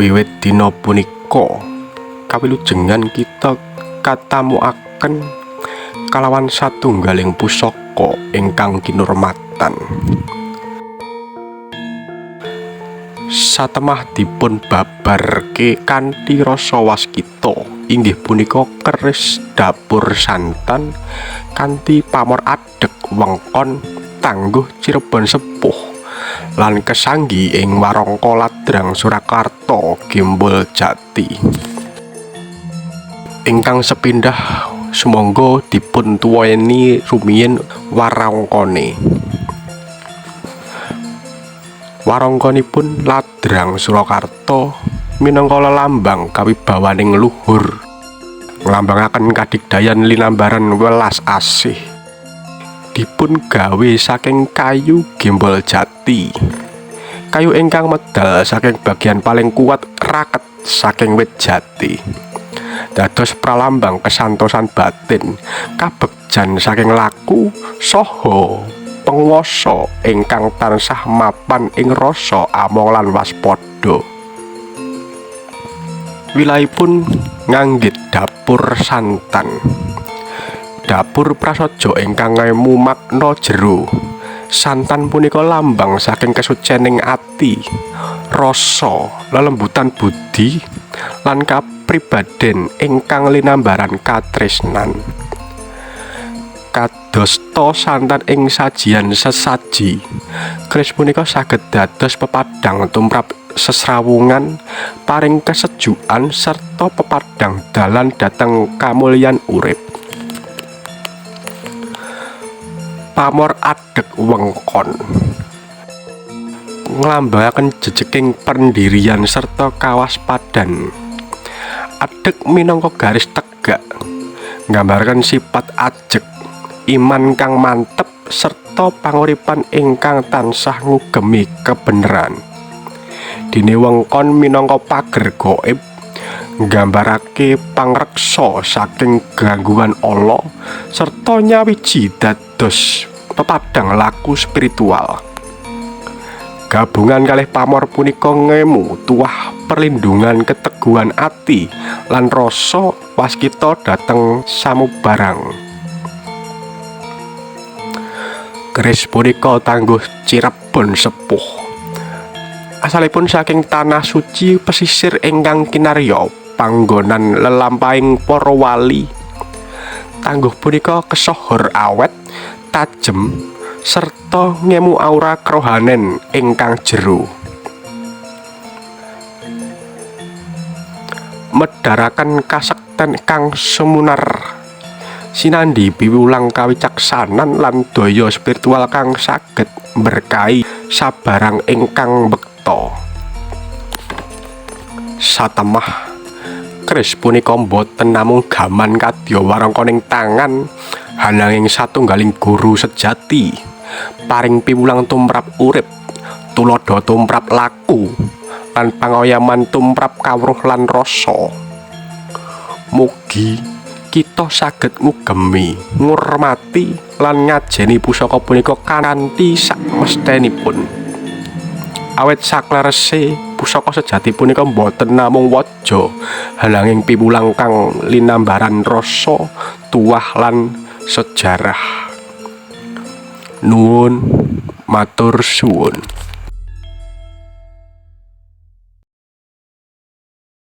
Wiwit dina punika kawilujengan kita katamuaken kalawan satunggaling pusaka ingkang kinurmatan. Satemah dipun babarke kanthi rasa waskita inggih punika keris dapur santan kanthi pamor adeg wengkon tangguh Cirebon sepuh lan kesanggi ing warangka Ladrang Surakarta Gembol Jati. Ingkang sepindah sumangga dipun tuweni rumiyin warangkane. Warangkanipun Ladrang Surakarta minangka lelambang kawibawaning luhur, nglambangaken kadigdayan linambaran welas asih. Dipun gawe saking kayu gembol jati, kayu ingkang medal saking bagian paling kuat raket saking wit jati. Dados pralambang kesantosan batin, kabegjan saking laku saha penguwasa ingkang tansah mapan ing rasa among lan waspada. Wilayahipun nganggit dapur santan, dapur prasaja ingkang ngemu makna jero. Santan punika lambang saking kesucening ati, rasa, lelembutan budi lan kapribaden ingkang linambaran katresnan. Kadosta santan ing sajian sesaji, keris punika saged dados pepadhang tumrap sesrawungan, paring kesejukan serta pepadhang dalan dhateng kamulyan urip. Pamor adeg wengkon nglambangaken jejeking pendirian serta kawaspadan. Adeg minangka garis tegak nggambaraken sifat ajeg, iman kang mantep serta panguripan ingkang tansah ngugemi kebeneran. Dene wengkon minangka pager gaib nggambarake pangreksa saking gangguan ala serta nyawiji dados pepadhang laku spiritual. Gabungan kalih pamor punika ngemu tuah perlindungan keteguhan ati lan rasa waskita dhateng samubarang. Keris punika tangguh Cirebon sepuh. Asalipun saking tanah suci pesisir ingkang kinarya panggonan lelampahing para wali. Tangguh punika kesohor awet, tajem, serta ngemu aura kerohanen ingkang jero. Medharaken kasekten kang sumunar, sinandhi piwulang kawicaksanan lan daya spiritual kang saged mberkahi sabarang ingkang mbekta. Satemah keris punika boten namung gaman kadya warangkaning tangan, ananging satunggaling guru sejati, paring piwulang tumrap urip, tuladha tumrap laku, lan pangayoman tumrap kawruh lan rasa. Mugi kita saged ngugemi, ngurmati lan ngajeni pusaka punika kanthi sakmesthenipun. Awit saklerese pusaka sejati punika boten namung waja, ananging piwulang kang linambaran rasa, tuah lan sejarah. Nuwun matur suwun.